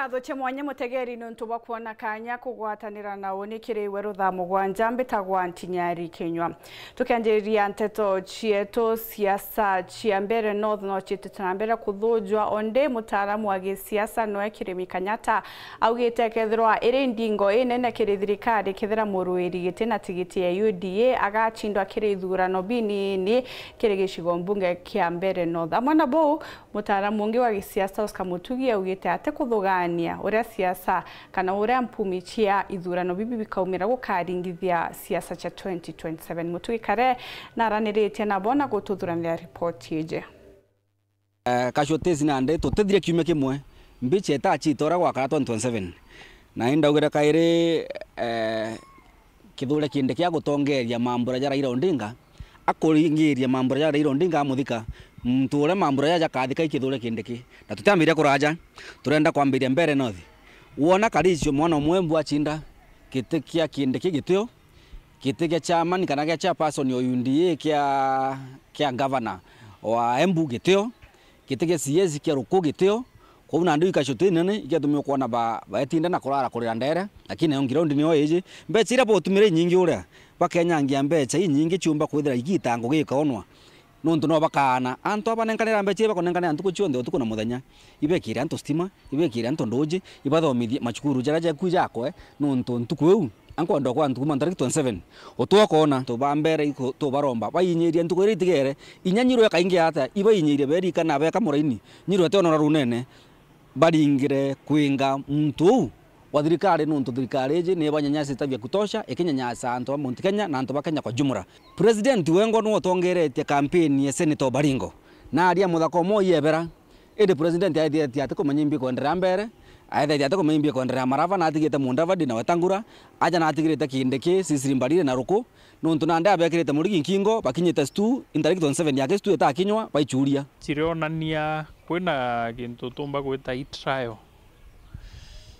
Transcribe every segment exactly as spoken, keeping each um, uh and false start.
Atho cia mwanya mutegeri nontu bwa kwona kanya kugwatanira na uni kiri we ruthaa mugwanja, mbitagwa Ntinyari Kinyua. Tukianjiriria nteto cietu, siasa cia Mbeere North no citite na mbere kuthujwa, ondi mutaaramu wa gisiasa noe Kirimi Kanyata augite kethirwa iri ndingo inene kiri thirikari kethira muruiri giti na tigiti ya U D A agacindwa kiri ithurano binini kiri gicigo mbunge kia Mbeere North. Amwe na bau, mutaaramu ungi wa gisiasa Oscar Mutugi augite ati kuthugaania uria siasa kana uria mpumi cia ithurano bibi bikaumira gukaringithia siasa cia twenty twenty-seven. Mutugi kare naraniritie nabo na gututhuranira ripoti iji. Eh, casualties nandi tutithire kiumia kimwe, mbicha itaciita uria gwakara twenty twenty-seven. Na indaugire kairi, eh, Kithure Kindiki agutongeria mambura ja Raila Odinga, akuringiria mambura ja Raila Odinga amuthika, muntu uria mambura jaja jakathika i Kithure Kindiki. Na tutiambiria kuraja, turenda kwambiria Mbeere North. Wona Karicio mwana umwe mbu acinda, giti kia Kindiki gitio, giti gia chairman kana gia chairperson o U D A kia, kia governor wa Embu gitio, giti gia C S kia Ruku gitio. Kwou nandi ikacio ti nene, igetumia kwona ba-, baetinda na kurara kurira ndere, lakini nayo ground niyo iji. Mbecha iria botumire inyingi uria, bakenyangia mbecha inyingi ciumba kwithira igitango gikaonwa. Nontu no bakaana, antu abanenkanira mbecha iria bakunenkanira ntuku cionthe, utuku na muthenya. Ibekire antu stima, ibekire antu nduji, ibathomithie macukuru jaria jaku jakwe, nontu ntuku iu, ankwenda kwa ntuku mantariki twenty-seven. Utwokoona, tuba Mbeere iku-, tubaromba, bainyirie ntuku iria itigere, inya nyirwe kaingi atia, ibainyirie berika na beka muraini, nyirwe tionora runene, baringire kwinga muntu uu wa thirikari, nontu thirikari iji ni ibanyanyasite vya kutosha, ikinyanyasa antu ba Mount Kenya na antu ba Kenya kwa jumla. President wengwa niwe utongeretie kampeni ya Senator Baringo, na aria muthaka umwe uyebera, indi president aithirite ati kumenya imbi kwenderea mbere, aithirite ati kumenya imbi kwenderea Marava, na atigite Mudavadi na Wetangula, aja na atigirite Kindiki, Cecily Mbarire na Ruku, nontu nandi abekirite murigi nkingo, bakinyite stu, intariki twenty-seven yake stu itakinywa, baichuria. Cirionania kwina gintu tumba gwita i trial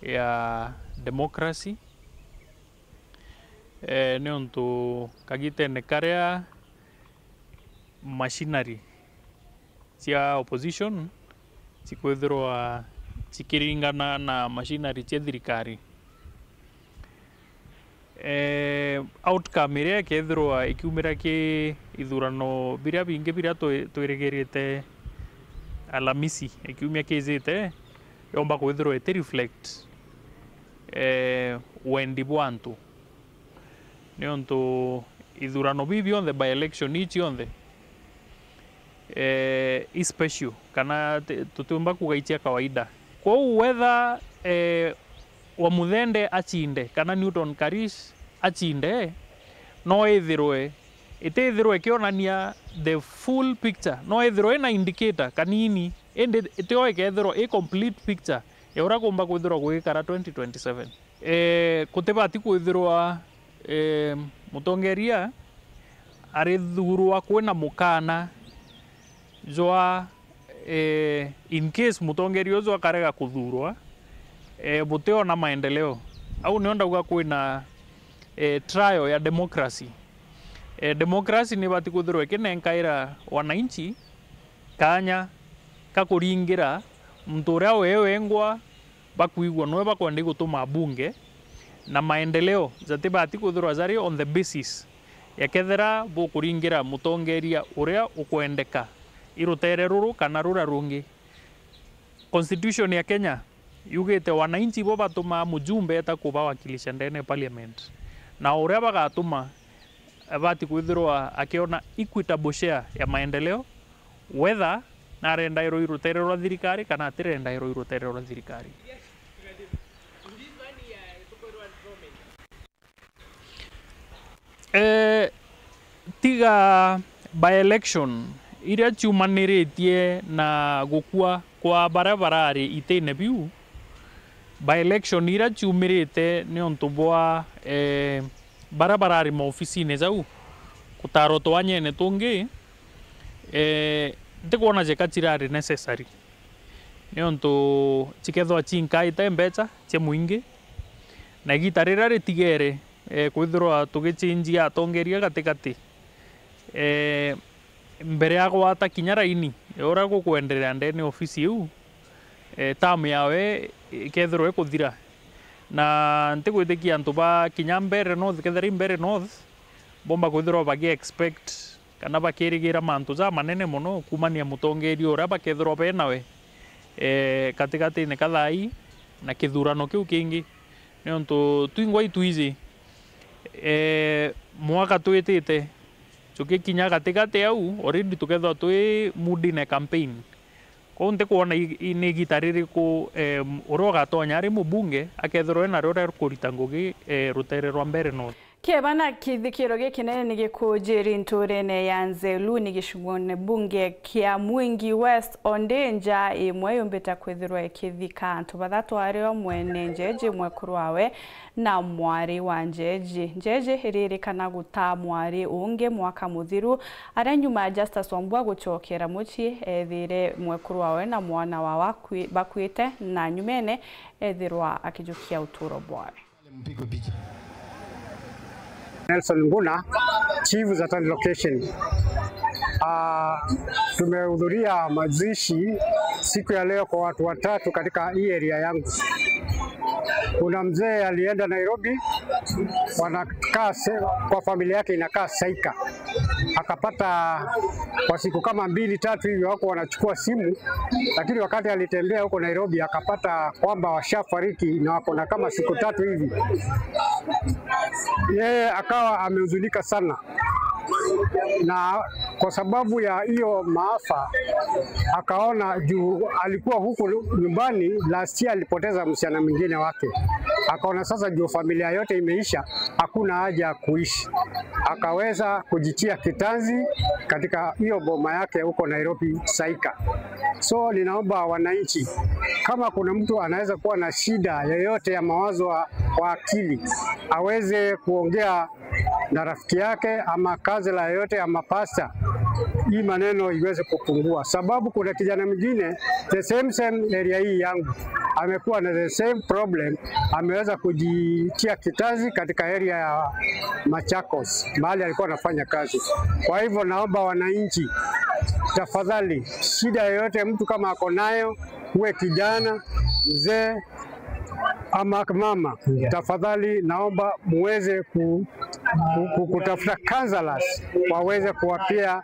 ya democracy, eh, niuntu kagitene karia machinery cia opposition cikwithirwa cikiringana na machinery cia thirikari. Eh, outcome iria ikethirwa ikiumira ki ithurano biria bingi biria twi-, twirigirite Alamisi ya kiumia kijite, yomba kwithirwa iti reflect, eh, wendi bwa antu. Niuntu ithurano bii bionthe, by election ii cionthe, eh, i special, kana ti-, tutiumba kuga i cia kawaida. Kwou whether, eh, Wamuthende acinde, kana Newton Karish acinde, no ithirwe, itithirwe ikionania the full picture, no ithirwe ina indicator kanini, indi itio ikethirwa i complete picture ya uria kumba kwithirwa gugikara twenty twenty-seven. Eh, kutibati kwithirwa, eh, mutongeria arithurwa kwina mukana jwa, eh, in case mutongeria uju akarega kuthurwa, eh, butiona maendeleo. Au nio ndauga kwina, eh, trial ya democracy. Eh, democracy nibati kwithirwa ikinenkaira wananchi kanya ka kuringira muntu uria we wengwa bakwigua nwe bakwenda igutuma bunge, na maendeleo jatibati kwithirwa jari on the basis ya kethira bukuringira mutongeria uria ukwendeka i rutere ruru kana ruria rungi. Constitution ya Kenya yugite wananchi bo batumaa mujumbe eta kubawakilisha ndene ya parliament, na uria bagatuma abati kwithirwa akiona equitable share ya maendeleo, whether narendairwa i rutere rwa thirikari kana atirendairwa i rutere rwa thirikari. Eh, tiga by-election iria ciumaniritie na gukua kwa baria barari itine biu, by-election iria ciumirite niuntu bwa, eh, baria barari maofisine jau, gutaro twanyene tungi, eh, ntikwona jeka cirari necessary, niuntu cikethwa cinkaite mbecha cia muingi, na igita riria ritigere, eh, kwithirwa tugichinjia atongeria gatigati, eh, mbere ya gwata kinya raini ya uria gukwenderea ndene ofisi iu, eh, term yawe ikethirwa ikuthira. Na ntigwitikia antu ba kinya Mbeere North, kethira i Mbeere North, bomba kwithirwa bagi expect kana bakirigira mantu jamanene mono kuumania mutongeria uria bakethirwa be nawe, eh, gatigatine ka thaa ii na kithurano kiu kingi. Niuntu twingwa itwiji, eh, mwaka twitite, tugikinya gatigati au, already tukethirwa twi moodine campaign. Kwou ntikwona i-, i-, ni igita ririku, em, uria ugatonya ari mubunge akethirwa ena riu ria kurita ngugi, eh, rutere rwa Mbeere North. Kieba na kithikiro gikinene ni gikujiri nturene ya Nzeluni gicigone bunge kia Mwingi West, Ondinja imwe yumbite kwithirwa ikithika antu bathatu, ari o mwene njeeji, mwekuru wawe na mwari wa njeeji. Njeeji iririkana gutaa mwari ungi mwaka muthiru, aria nyuma ya Justus Wambua gucokera mucii, ethire mwekuru wawe na mwana wawe akui-, bakuite, na nyumene ethirwa akijukia uturo bwawe. Mpigwe picha. Nelson Nguna, Chief Zatani Location. Ah, tumehudhuria mazishi siku ya leo kwa watu watatu katika hii area yangu. Kuna mzee alienda Nairobi, wanakaa se-, kwa familia yake inakaa Saika. Akapata kwa siku kama mbili tatu hivi wako wanachukua simu, lakini wakati alitembea huko Nairobi akapata kwamba washafariki na wako na kama siku tatu hivi. Yeye akawa amehuzunika sana, na kwa sababu ya hiyo maafa akaona, juu alikuwa huku nyumbani last year, alipoteza msichana mwingine wake, akaona sasa juu familia yote imeisha, hakuna haja ya kuishi. Akaweza kujitia kitanzi katika hiyo boma yake huko Nairobi, Saika. So ninaomba wananchi, kama kuna mtu anaweza kuwa na shida yoyote ya mawazo wa, wa akili, aweze kuongea na rafiki yake ama kansela yoyote ama pasta, hii maneno iweze kupungua, sababu kuna kijana mwingine the same, same area hii yangu amekuwa na the same problem, ameweza kujitia kitanzi katika area ya Machakos mahali alikuwa anafanya kazi. Kwa hivyo naomba wananchi, tafadhali, shida yoyote mtu kama ako nayo, uwe kijana, mzee ama mama, yeah, tafadhali naomba muweze ku-, ku-, ku-, kutafuta counselors waweze kuwapea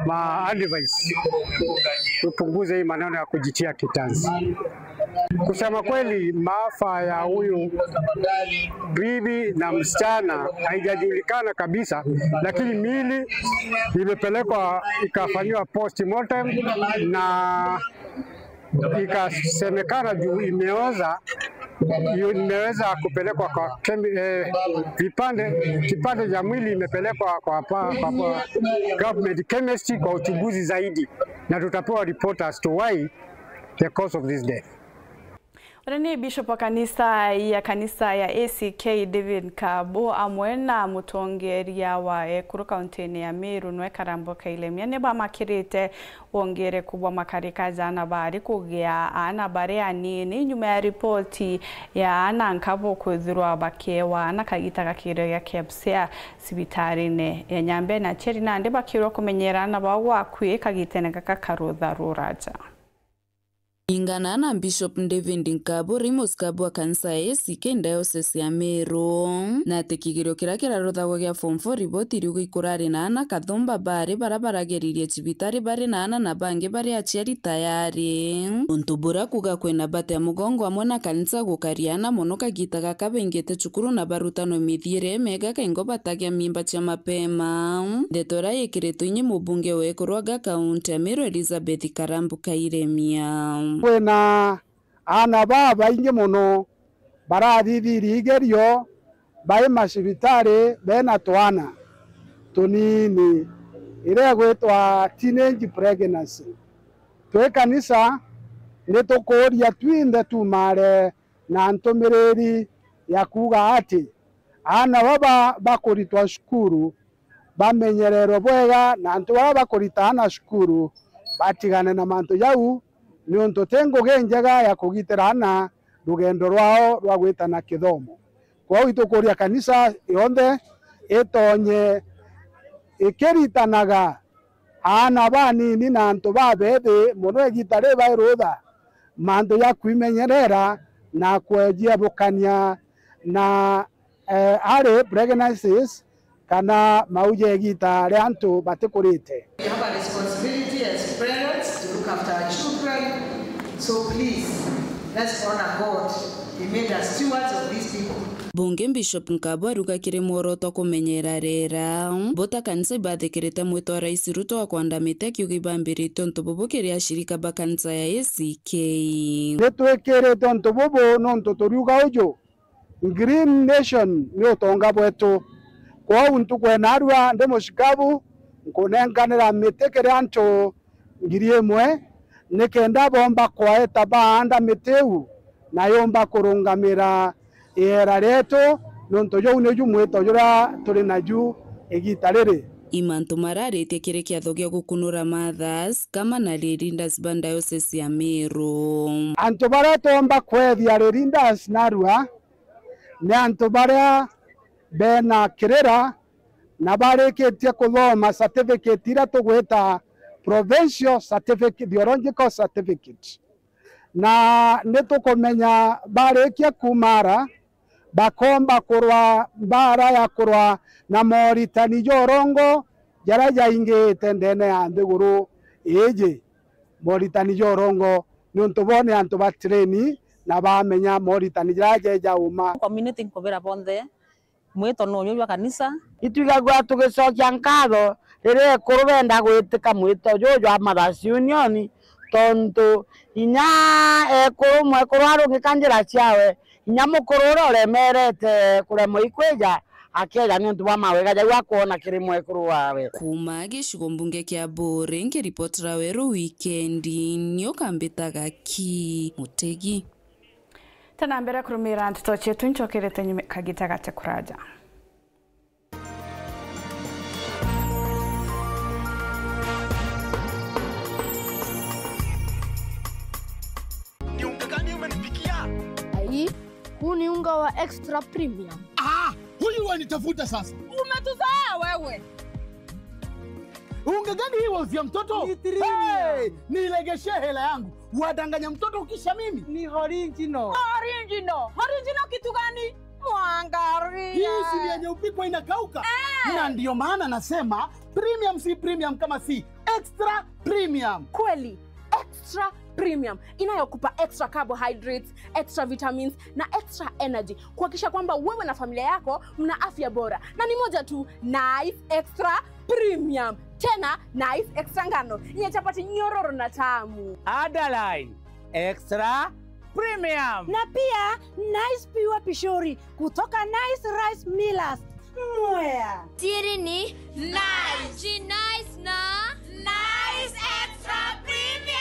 ma advice, tupunguze hii maneno ya kujitia kitanzi. Kusema kweli, maafa ya huyu bibi na msichana haijajulikana kabisa, lakini miili imepelekwa ikafanyiwa postmortem na ikasemekana juu imeoza, yu-, imeweza kupelekwa kwa kemi-, eh, vipande, kipande cha mwili imepelekwa kwa, kwa, kwa, kwa government chemist kwa uchunguzi zaidi, na tutapewa report as to why the cause of this death. Uria ni Bishop wa kanisa ya, kanisa ya A C K David Kabu amwe na mutongeria wa ekuru kaunti-ini ya Meru nwe Karambo Kailemia ni bamakirite wongereku bwa makarika ja aana bari kugia aana bari anini nyuma ya ripoti ya aana nkabu kwithirwa bakiewa aana kagita ga kigerio gia KPSEA cibitari-ini ya Nyambene. Aciari nandi bakirwa kumenyera aana bao gwakui kagitene gaka ka rutha ruraja. Ingana na Bishop David Nkabu, Remus Kabu wa kanisa ya A C K Diocese ya Meru, na ati kigerio kiria kiraruthagwa gia form four riboti riuga ikurari na aana kathumba bari bara barageririe cibitari bari na aana na bangi bari aciari tayari. Untu buria kuga kwina bata ya mugongo amwe na kanisa gukaria aana mono kagita gaka baingite cukuru na barutanwe mithiire miega kaingo batagia mimba cia mapema. Ndeto iria yikiritwe inyi mubunge wa ekuru aga kaunti ya Meru Elizabeth Karambu Kairemia. Kwina aana babaingi mono barathithirie igerio bai macibitari bena twana tunini, iria igwitwa teenage pregnancy. Twi kanisa, ni tukuuria twinthe tuumare na ntumiriri ya kuuga ati aana baba bakuritwa cukuru bamenyererwe bwega, na antu baba bakurita aana cukuru batigane na mantu jau, niuntu ti ngugi njega ya kugitira aana rugendo rwao rwa gwitana kithomo. Kwou itukuria kanisa yonthe itonye ikiritanaga aana banini na antu babethi mono igita ribai rutha, Mantu ja kwimenyerera na kwejiebukania na, eh, early pregnancies kana mau ja igita ria antu batikurite. We have a responsibility as parents to look after our children. So please, let's honor God. He made us stewards of these people. Bunge Bishop Nkabu aruga kiri mworoto kumenyera rera, bo ta kanisa ibathikirite mwito wa Rais Ruto wa kwandamite akiuga ibambirite untu bubu kiri ashirika ba kanisa ya A C K. Nitwikirite untu bubu nontu turiuga uju, Green Nation ni utonga bwetu. Kwou ntuku ya narua ndi mucikabu, nkunenkanira miti kiri antu ngiri imwe, nikenda bomba kwaeta baanda miti iu, na yumba kurungamira iera rietu, nontu juu niju mwito juria turi naju igita riri. I mantu mararitie kiri kiatho gia gukunura Mothers kama na Lay Leaders ba Diocese ya Meru. Antu baria twomba kwethia Lay Leaders narua ni antu baria bena kirira na barikitie kuthoma certificate iria tugwita provincial certificate, theological certificate. Na nitukumenya barikia kuuma ara, bakomba kurwa mbara ya kurwa na moritani ja urongo jaria jaingite ndene ya nthiguru iiji. Moritani ja urongo, niuntu bo ni antu ba train na bamenya moritani jaria jeja uma. Community nkubira bonthe, mwito nuju jwa kanisa. Itwigagua tugicokia nkatho riria ekuru benda gwitika mwito juju jwa Mothers Union, tontu inya ekuru, mwekuru arungika njira ciawe, inya mukuru uria uremerete kuremwa ikwija, akeja niuntu bwa mawega jau akwona kiri mwekuru wawe. Kuuma gicigo mbunge kia Buuri, nkiripotera Weru Wikendi, ni ukambitaga ki Mutegi. Tena mbere kurumira nteto cietu, ncokerete nyuma kagita gate kuraja. Ni unga gani umenipikia? Ai, huu ni unga wa extra premium. Ah, huyu wanitafuta sasa. Umetuzoea wewe. Unga gani hii wauzia mtoto? Ni three. Hey, nilegeshee hela yangu. Wadanganya mtoto kisha mimi. Ni original. Original. Original kitu gani? Mwangaria. Hii si ni yenye upikwa inakauka? Eh. Na ndio maana nasema premium si premium kama si extra premium. Kweli, extra premium inayokupa extra carbohydrates, extra vitamins na extra energy, kuhakikisha kwamba wewe na familia yako mna afya bora. Na ni moja tu, Nice Extra Premium. Tena Nice Extra Ngano, yenye chapati nyororo na tamu. Adaline Extra Premium. Na pia Nice Pure Pishori kutoka Nice Rice Millers, Mwea. Siri ni Nice. Ji Nice na Nice Extra Premium.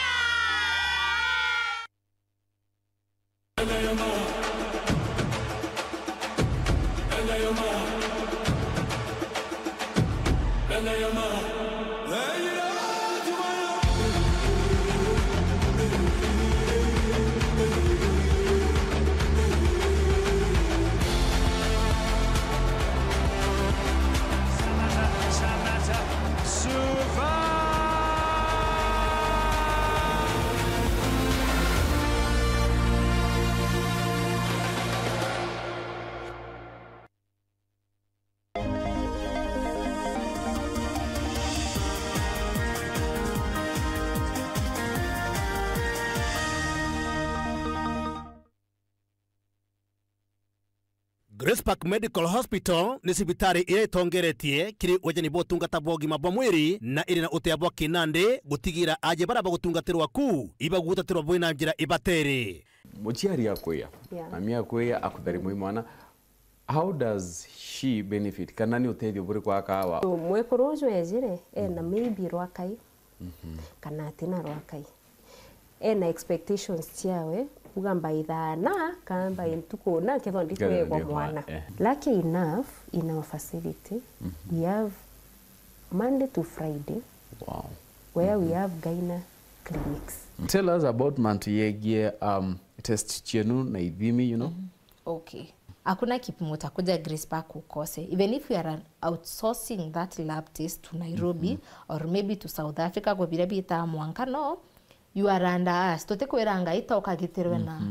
Grace Park Medical Hospital ni cibitari iria itongeretie kiri wejani bwa utungata bwa ugima bwa mwiri na iri na utea bwa kinandi gutigira aja baria bagutungatirwa ku ibagutatirwa bwi na njira ibatere. Muciari akwiya, yeah, mami akwiya, akutharimwa i mwana, how does she benefit? Kana ni utethio buriku akawa? So, mwekuru uju ejire, ena, mhm, maybe rwakai, mhm, kana atina rwakai. Ena expectations ciawe, kuga by thaa na, kana by ntuku na, kethwa ndikwegwa mwana. Ehe. Lucky enough, in our facility, mhm, we have Monday to Friday, wow, where we, mhm, have gyna clinics. Tell us about mantu yegie, um, test cienu na ithimi, you know? Mhm. Okay. Hakuna kipimo utakuja Grace Park ukose. Even if we are outsourcing that lab test to Nairobi, mhm, or maybe to South Africa, kwa vile bita mwanka, no, You are under us. Tutikwira Ngai ta ukagitirwe na.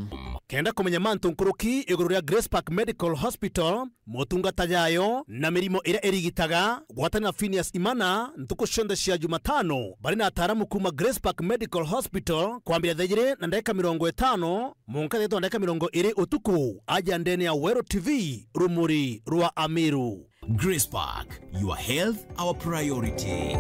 Kenda kumenya mantu nkuruki iguru ria Grace Park Medical Hospital, motungata jayo na mirimo iria irigitaga, gwatana na Phineas Imana ntuku cionthe cia Jumatano, bari na ataaramu kuuma Grace Park Medical Hospital, kwambiria thaa ijiri na ndagika mirongo itano, mwanka thaa ithatu na ndagika mirongo iri utuku, aja ndene ya Weru T V, rumuri rwa Amiru. Grace Park, your health, our priority.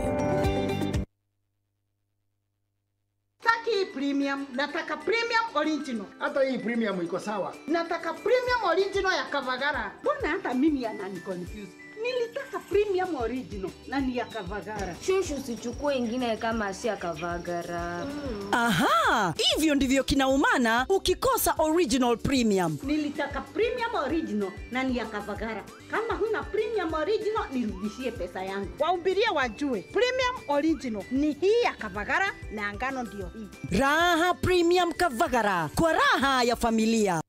Sitaki hii premium, nataka premium original. Hata hii premium iko sawa. Nataka premium original ya Kavagara. Mbona hata mimi anani confuse? Nilitaka premium original na ni ya Kavagara. Shushu, usichukue ingine kama si ya Kavagara. Aha, hivyo ndivyo kinaumana ukikosa original premium. Nilitaka premium original na ni ya Kavagara. Kama huna premium original, nirudishie pesa yangu. Waumbirie wajue, premium original ni hii ya Kavagara na ngano ndio hii. Raha Premium Kavagara, kwa raha ya familia.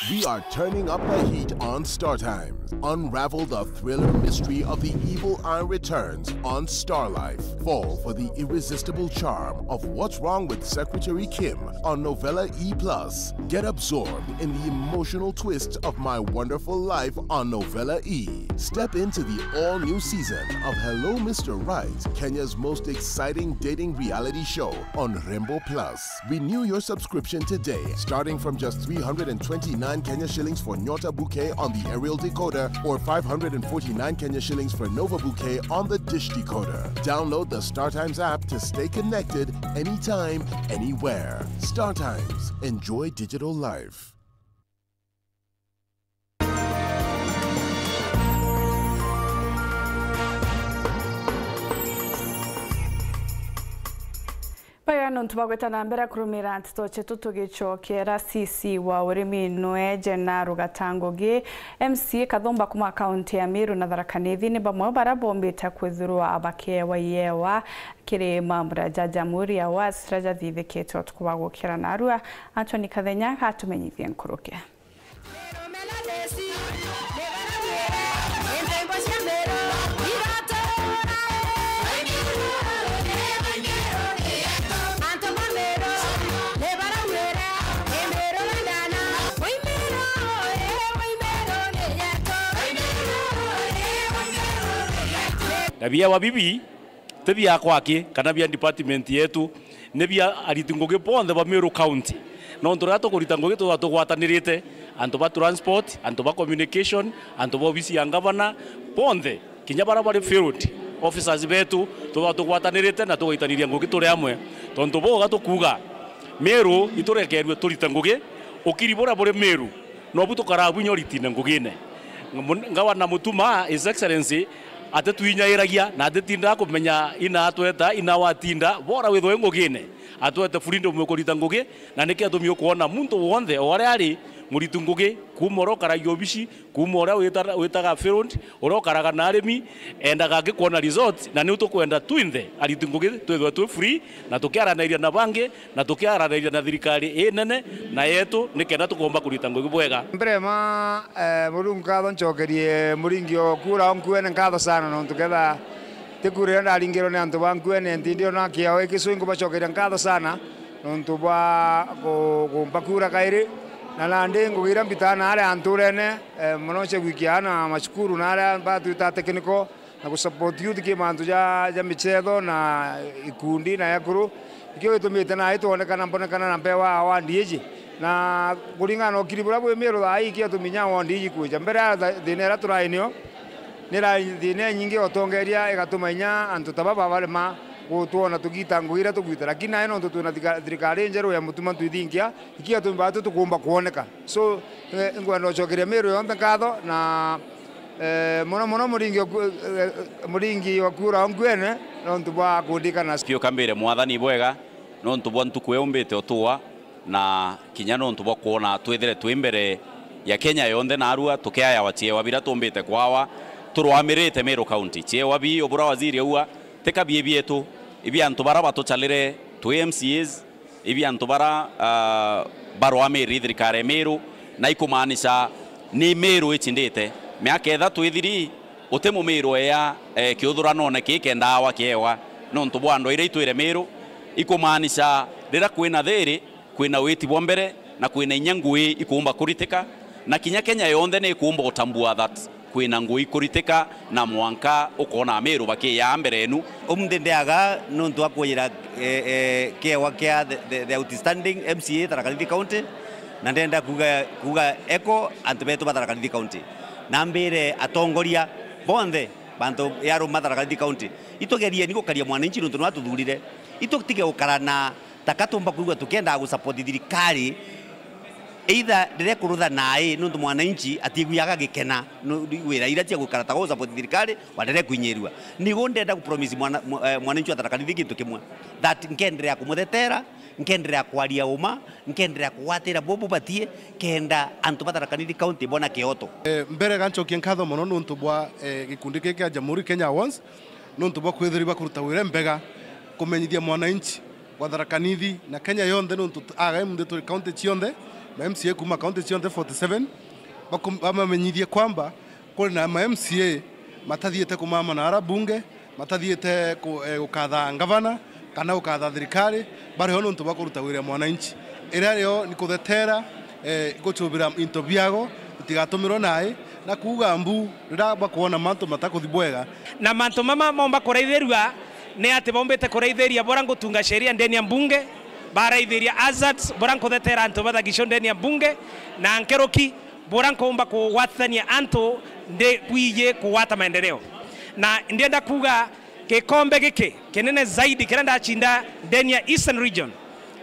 We are turning up the heat on Star Times. Unravel the thriller mystery of the evil eye returns on Star Life. Fall for the irresistible charm of What's Wrong with Secretary Kim on Novella E plus. Get absorbed in the emotional twist of My Wonderful Life on Novella E. Step into the all-new season of Hello Mister Right, Kenya's most exciting dating reality show on Rembo Plus. Renew your subscription today, starting from just three hundred and twenty-nine Kenya shillings for Nyota Bouquet on the aerial decoder or five hundred and forty-nine Kenya shillings for Nova Bouquet on the dish decoder. Download the StarTimes app to stay connected anytime, anywhere. StarTimes. Enjoy digital life. Bwega, nontu bwa gwita na mbere kurumira nteto cietu, tugicokera C C wa urimi nweje na rugata ngugi, M C A Kathumba kuma kaunti ya Meru na Tharaka Nithi ni bamwe baria bombite kwithirwa bakeewa iewa kiri mambura ja Jamhuri Awards jaria jathithikite utuku bwa gukira narua. Anthony Kathenya gatumenyithie nkuruki. Na biewa bibi ti biakwa aki kana bia department yetu, ni bia ariti ngugi bonthe ba Meru County. Nontu riria tukurita ngugi, tuthagwa tugwatanirite, antu ba transport, antu ba communication, antu ba obisi ya ngavana, bonthe, kinya baria bari field officers betu, tuthagwa tugwatanirite na tugaitaniria ngugi turi amwe. Tontu buu gatukuuga, Meru iturekerue turite ngugi, ukiri buria buri Meru, nobu tukaraa bwinya uritine ngugine. Mun-, Ngavana Mutuma, His Excellency, atitwinyairagia na atitindaga kumenya ina atweta, ina watinda, bora withwe ngugine. Atwete freedom ya kurita ngugi, na nikio atumi ukwona muntu wonthe o aria ari muriti ngugi, kuuma uria ukaragia obici, kuuma uria wita-, witaga field, uria ukaraga na arimi, endaga akikwona result, na niu tukwenda twinthe ariti ngugi twithwe twi free, na tukiaranairia na bangi, na tukiaranairia na thirikari inene na yetu, nikenda tukomba kurita ngugi bwega. Mbere ma, eh, Murungu nkatho ncokerie Muringi o kura o Nkuene nkatho sana, nontu ketha ti kura iria ndaringirwe ni antu ba Nkuene, ntindi ona kiao giki so inkubacokeria nkatho sana nontu bwa ku-, kumpa kura kairi, na nandi ngugi iria mbitaa na aria nturene, eh, mono cia gwikia aana macukuru na aria batwita technical, na ku support youth ki mantu ja, ja michetho na ikundi na ekuru. Ikio gitumite nai twonekana, mbonekana na mpewa award iji. Na kuringana na ukiri buria bwi Meru thaa ii, ikio gitumi nya award iji kwija. Mbere ya tha-, thina iria turai nio, ni rai thina inyingi ya utongeria igatuma inya antu ta baba barema gutwona tugita ngugi iria tugwita. Lakini nai nontu twina thika-, thirikari injeru ya Mutuma ntwithinkia, ikio gitumi batu tukumba kwoneka. So, eh, ngwenda ucokeria Meru yonthe nkatho na, eh, mono mono Muringi oku-, eh, Muringi wa kura o Nkuene nontu bwa kundikana. Piu kambire Mwathani bwega nontu bwa ntuku iu mbite utua na kinya nontu bwa kwona twithire twi mbere ya Kenya yonthe narua tukiayawa ciewa biria tumbite kwawa turwamirite Meru County. Ciewa bi ubura waziri aua ti ka bii bietu, ibi antu bara batucalire twi M C As, ibi antu bara, ah, barwamiri thirikari ya Meru, na ikumaanisha ni Meru icindite. Miaka ithatu ithiri, uti Mumiru eya, eh, kiuthuranone kii kenda awa kiewa, nontu bwa ndwaire itwire Meru, Ikumaanisha, riria kwina thiiri, kwina witi bwa mbere, na kwina inya ngui ikuumba kuritika, na kinya Kenya yonthe ni ikuumba gutambua that kwina ngui ikuritika, na mwanka ukoona Amiru bakiiyaa mbere yenu. Umunthi ndiaga nuntu wa kwiyira, eh, eh, kiewa kia the, the, the outstanding M C A Tharaka Nithi County, na ndenda kuuga, kuuga eko antu betu ba Tharaka Nithi County. Na mbire atongoria bonthe, bantu ya ruma Tharaka Nithi County, itugerieni gukaria mwananchi nuntu niwe atuthurire. Itutige gukara na taka tumba kwigua tukiendaga gusupport thirikari, either riria kurutha nai, nuntu mwananchi atiiguaga agikena nu-, wira iria cia gukara ta gusupport thirikari, waendelee kuinyirua. Nigu ndenda kupromise mwana-, mwa-, eh, mwananchi wa Tharaka Nithi gintu kimwe, that nkenderea kumuthetera, nkenderea kwaria uma, nkenderea kugwatira bubu batie, kenda antu ba Tharaka Nithi County bona kioto. Eh, mbere gancokie nkatho mono nuntu bwa, eh, gikundi giki kia Jamhuri Kenya Awards, nuntu bwa kwithirwa bakuruta wira mbega kumenyithia mwananchi wa Tharaka Nithi na Kenya yonthe, nuntu t-, aga imunthi turi county cionthe, ma M C A kuma county cionthe forty seven, bakum-, bamamenyithie kwamba kuri na ma M C A matathiite kumama na ara bunge, matathiite ku-, eh, gukatha ngavana kana gukatha thirikari, bari ho nuntu bwa kuruta wira mwananchi. Iria rio ni kuthetera, eh, guchubira into biago bitigatumirwe nai, na kuuga mbu riria bakwona mantu matakuthi bwega. Na mantu mama momba kuraithirua ni ati bombite kuraithiria bora ngutunga sheria ndeni ya mbunge, baraithiria hazards, bora nkuthetera antu ba Thagichu ndeni ya mbunge, na nkeruki bora nkoomba kugwatithania antu ndi bwiji kugwata maendeleo. Na ndienda kuuga gikombe giki kinene zaidi kiria ndacinda ndeni ya Eastern Region,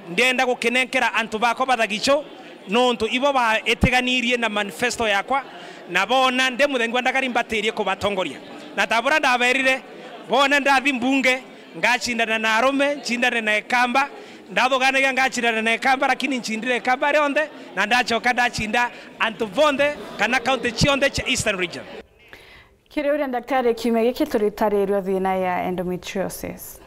ndienda gukinenkera antu bakwa ba Thagichu, nontu ibo baitiganirie na manifesto yakwa, na boona ndi muthengu wa ndagari mbatirie kubatongoria. Na ta buria ndaberire, boona ndathi mbunge, ngacindana na arume, ncindane na ekamba, ndathuganagia ngacindana na ekamba, lakini ncindire ekamba rionthe, na ndacoka ndacinda antu bonthe kana county cionthe cia Eastern Region. Kiri uria ndaktari, kiumia giki turitarirua thina ya endometriosis.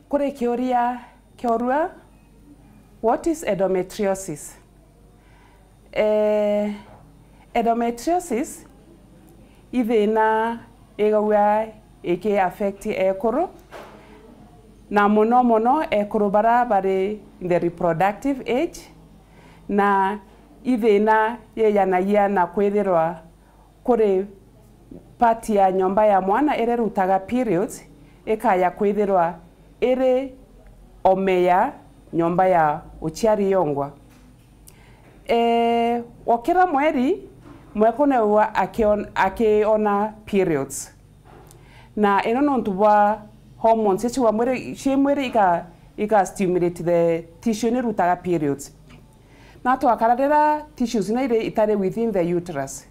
Kuri kiuria kiorua, what is endometriosis? Eh, endometriosis i thina igagua iki affect ekuru, na mono mono ekuru bara bari in the reproductive age, na i thina yeyanagia na kwithirwa kuri part ya nyomba ya mwana iria irutaga periods ikaya kwithirwa iri ome ya nyomba ya uciari yongwa. Eh, o kira mweri, mwekuru newa akion-, akiona periods. Na ino nontu bwa hormones cia mwiri, cia mwiri ika, ika stimulate the tissue ni rutaga periods. Na twakara riria tissues ino iri itari within the uterus.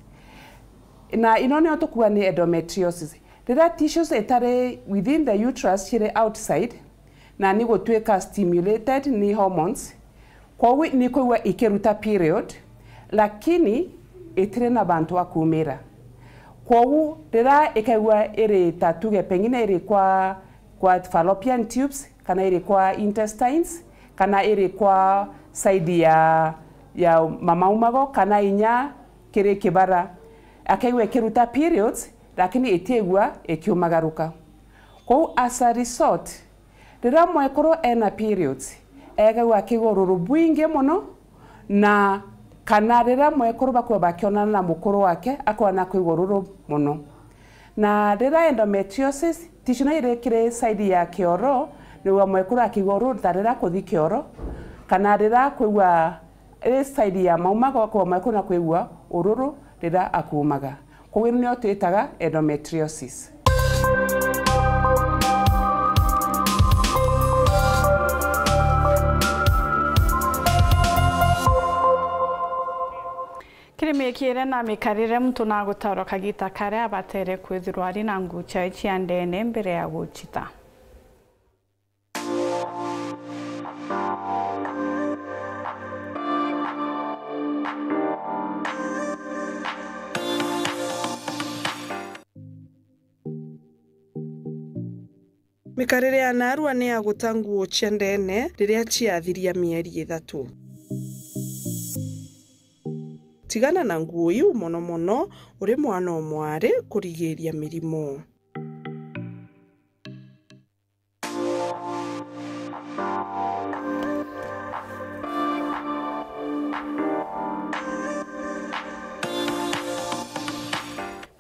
Na ino nio tukuga ni endometriosis. Riria tissues itari within the uterus ciri outside, na ni gutuika stimulated ni hormones, kwogu ni kwigua ikiruta period, lakini itiri na bantu a kumira. Kwogu riria ikaigua iri ta tuge pengine iri kwa, kwa fallopian tubes, kana iri kwa intestines, kana iri kwa side ya, ya mamaumago, kana inya kiri kibara, akaigua ikiruta periods, lakini itiigua ikiumagaruka. Kwogu as a result, riria mwekuru ena periods, egaigua akigua ururu bwingi mono, na kana riria mwekuru bakua bakionana na mukuru wake, akona kwigua ururu mono. Na riria endometriosis, tissue no iri kiri side ya kioro, niwa mwekuru akigua ururu ta riria akuthi kioro, kana riria akwigua iri side ya maumago, akua mwekuru na kwigua ururu riria akuumaga. Kwogu ino nio twitaga endometriosis. Kiri miikire na mikarire, muntu nagutaurwa kagita karia abatere kwithirwa ari na nguu ciawe cia ndene mbere ya gucita. Mikarire ya naarua ni ya guta nguu cia ndene riria ciathiria mieri ithatu. Tigana na nguo iu mono mono uri mwana o mwari kurigiiria mirimo.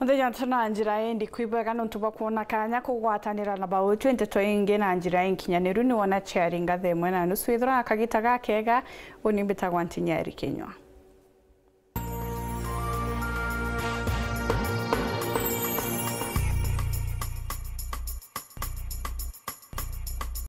Muthenya tuna njira indi kwibwega nontu bwa kwona kanya kugwatanira na bautu nteto ingi na njira inkinyaniru. Ni wona ciari ngatha imwe na nusu ithura kagita gakega. Uni mbitagwa Ntinyeri Kinywa.